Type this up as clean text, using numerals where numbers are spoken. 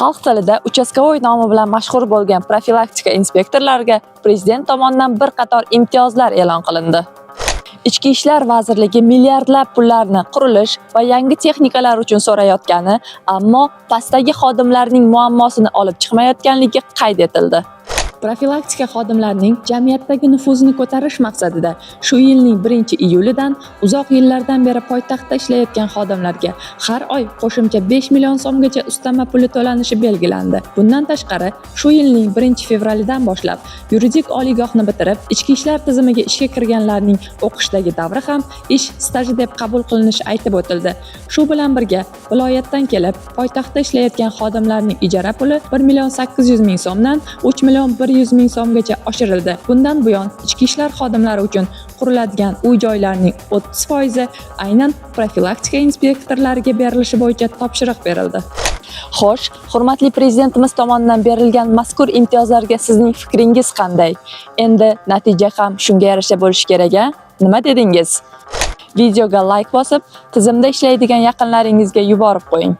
Xalq tilida участковой nomi bilan mashhur bo'lgan profilaktika inspektorlariga prezident tomonidan bir qator imtiyozlar e'lon qilindi. Ichki ishlar vazirligi milliardlab pullarni qurilish va yangi texnikalar uchun so'rayotgani, ammo pastdagi xodimlarning muammosini olib chiqmayotganligi qayd etildi. Profilaktika xodimlarining jamiyatdagi nufuzini ko'tarish maqsadida shu yilning 1-iyulidan uzoq yillardan beri poytaxtda ishlayotgan xodimlarga har oy qo'shimcha 5 million so'mgacha ustama puli to'lanishi belgilandi. Bundan tashqari, shu yilning 1-fevralidan boshlab yuridik oliygohni bitirib, ichki ishlar tizimiga ishga kirganlarning o'qishdagi davri ham ish staji deb qabul qilinishi aytib o'tildi. Shu bilan birga, viloyatdan kelib poytaxtda ishlayotgan xodimlarning ijara puli 1 million 800 ming so'mdan 3 million 100 ming so'mgacha oshirildi. Bundan buyon ichki ishlar xodimlari uchun quriladigan uy joylarning 30 foizi aynan profilaktika inspektorlariga berilishi bo'yicha topshiriq berildi. Xo'sh, hurmatli prezidentimiz tomonidan berilgan mazkur imtiyozlarga sizning fikringiz qanday? Endi natija ham shunga yarasha bo'lishi kerak, a? Nima dedingiz? Videoga like bosib, tizimda ishlaydigan yaqinlaringizga yuborib qo'ying.